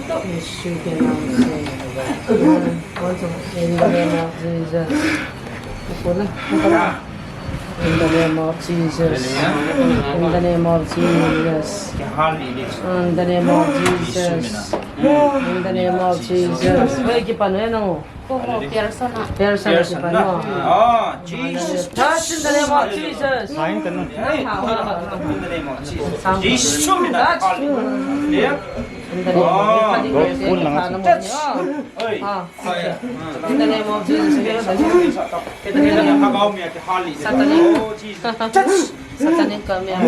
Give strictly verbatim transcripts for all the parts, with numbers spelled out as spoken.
Yes, you can now say. In the name of Jesus. In the name of Jesus. In the name of Jesus. In the name of Jesus. In the name of Jesus. Wei, kipan wei nang. Ko ho, Pearson a. Pearson a kipan wei. Oh, Jesus. Touch in the name of Jesus. Touch. In the name of Jesus. Touch. Oh, touch. Oi. In the name of Jesus. Satanic. Satanic come here.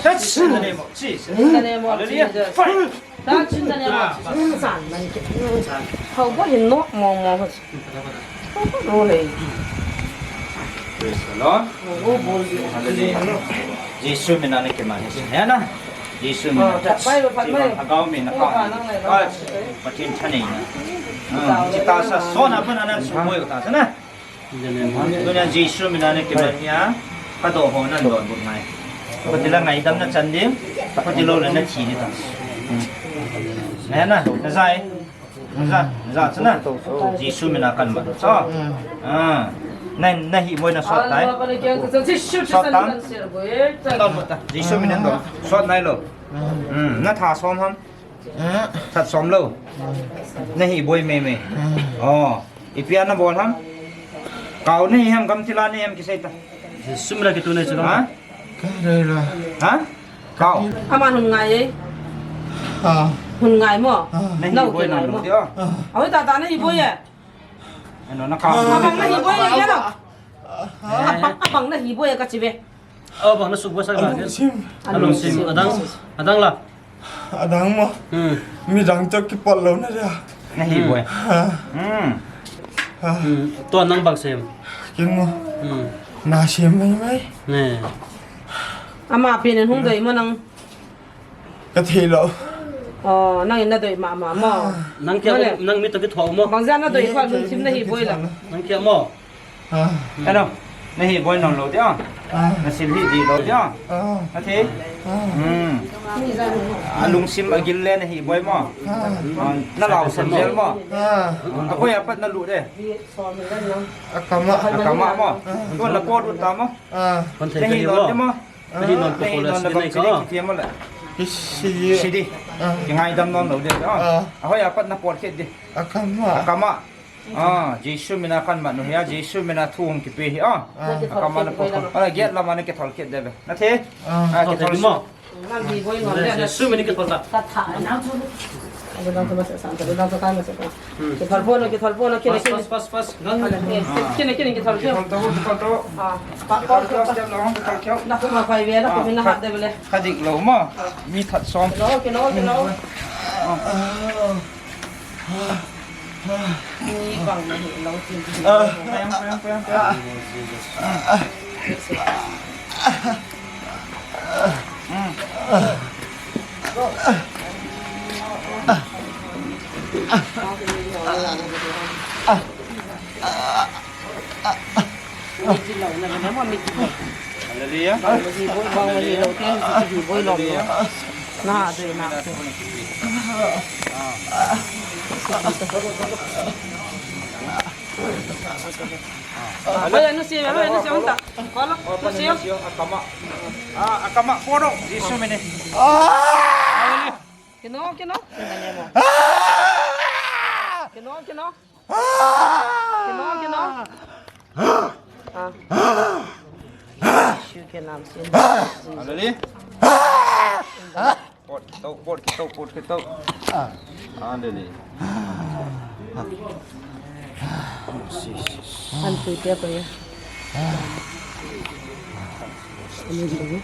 Touch in the name of Jesus. In the name of Jesus. Touch in the name of Jesus. How about him? No, more, more. How about no, hey? Praise the Lord. Hallelujah. Jesu mina na kima. Hai na? Jesu mina. Touch. Lhagao mina ka. Touch. Pathen thanei na. Chita sa sona pa na na sumoi ta sa na. Tunia Jesu mina na kima nia. Ka do ho na do bu ngai. Ko tila ngaidam na chan ding. Ko tilo le na thi ni ta. Hai na? Na jai. Naja, naja chana. Jesu mina kan ma. So. Ah. Na, na hiboi na sot tai. Sot tan. Don mo ta. Jesu mina don. Sot nai lo. Hmm. Na tha som ham. That som lo. Na hiboi me me. Oh. Ipi a na bol ham. Kau nahi ham, gamthip a nahi ham kisei ta. Jesu mina kitu nai chalo. Ha? Ka rei la. Ha? Kau. Aman hun ngai e. Ah. Hun ngai mo. Ah. Nahi boi na lo mo. Awi ta ta nahi boi e. Ano na ka. Abang nahi boi e na. Abang, abang nahi boi e ka chi ve. Abang na suk boi sa ka. Alungsim. Alungsim. Adang, adang la. Adang mo. Hmm. Midang toh kipat lou na dia. Nahi boi. Ha. Hmm. Ha. Hmm. Tua nang bang sem. Keng mo. Hmm. Na sem mai mai. Ne. Ama pen in hung doi mo nang. Ka thei lou. Oh, nang in na doi mama mo. Nang kia, nang mi toh kitho mo. Bang jeh a na doi kho, lungsim nahi boi la. Nang kia mo. Ah. Ano, nahi boi nom lou dia. Ah. Na sil hi di lou dia. Ah. Na thei. Ah. Hmm. Alungsim agil le nahi boi mo. Ah. Ah, na lau san jel mo. Ah. Akoi apat na lut de. Akama. Akama mo. Ah. Tuan la po lut ta mo. Ah. Nahi nom dia mo. Nahi nom ko. Nahi nom ko, sidi kiti mo la. Sidi. Sidi. Ah. Kingaidam nom lou dia. Ah. Ahoi apat na pot kit di. Akama. Akama. Ah, Jesu mina kan mat u hi a, Jesu mina thu hung kipe hi a. Ah. Akama na pot. Ala get lama na kithol kit de be. Na thei? Ah. Ah, kithol mo. Jesu mina kithol ta. Kithol po na, kithol po na, kine, kine. Pas, pas, pas. Kine, kine, kithol po. Kithol to, kithol to. Ah, pa, pa, kithol to, kithol to. Na kuma pai ve, na kuma na hat de bele. Ka dik lou mo. Mi that som. Kino, kino, kino. Ah. Ni bang na hi lou tin. Ah. Payang, payang, payang, payang. Hallelujah. Hallelujah. Hallelujah. Akama. Ah, akama poro. Jesu mina. Kino, kino. Kino, kino. Kino, kino. Ah. Jesu ke naam se. Hallelujah. Pot kito, pot kito, pot kito. Hallelujah. An tu te ko ya. Amun bang.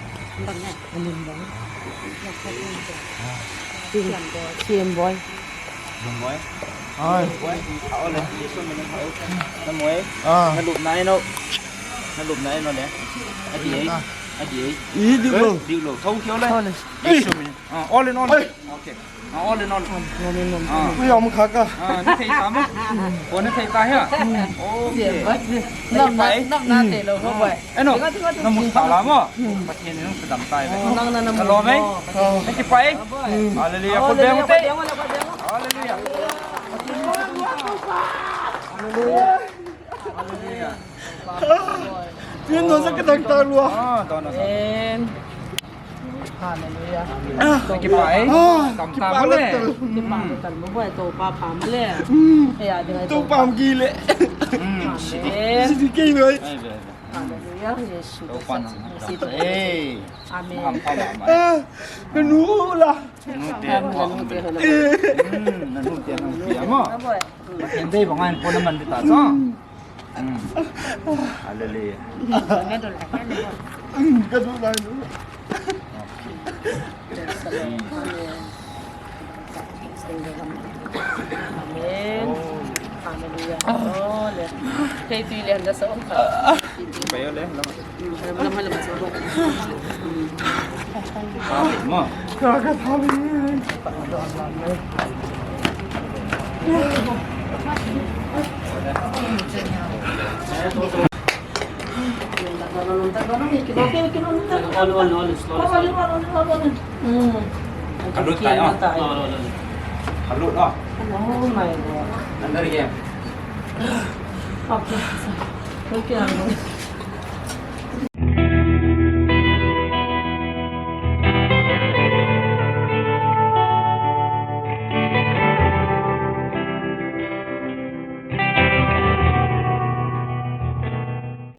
Amun bang. Siem boi. Siem boi. Oi. Boi. Ao le, Jesu mina ao. Na moi. Ah. Na lup nai no. Na lup nai no le. Ati ei. Adi. I, dihlou. Dihlou. Thou keu le. Thou le. Ei. Ah, all in all. Oi. Okay. Ah, all in all. All in all. Ah. Ui, om kha ka. Ah, nathei ta mo. Ko nathei ta hia. Okay. Nam na, nam na te lo ko bai. Eh, no. Namu ta la mo. Pathen in nung sadam tai. Nang na namu. Ka lom e. Nakipah e. Hallelujah. Ko beng te. Hallelujah. Hallelujah. Hallelujah. Tin no sa ka dang ta lua. Ah, don na sa. Amen. Hallelujah. Ah. Kipah e. Ah, dam ta kipah mo le. Tal. Kipah tal mo bai to pa pa mo le. Hmm. He ya ding ai to. To pa mo gi le. Hmm. Amen. Si di kei noi. Ai, be, be. Hallelujah. Yesu. To pa na. Yesu. Hey. Amen. Ham pa ma. Ah, ka nu la. Nu te nu te. Hmm, nu te nu te mo. Pathen dei bang a hin pon aman ding ta chu. Hmm. Hallelujah. Hmm, ka du lai nu. Amen. Hallelujah. Oh, le. Kei tui le anda sa. Pai le, lam. Hmm, lam, lam, lam, lam. Ma. Ka, ka, Kalut tayo. Kalut, oh. Oh my God. Under here. Okay. Okay.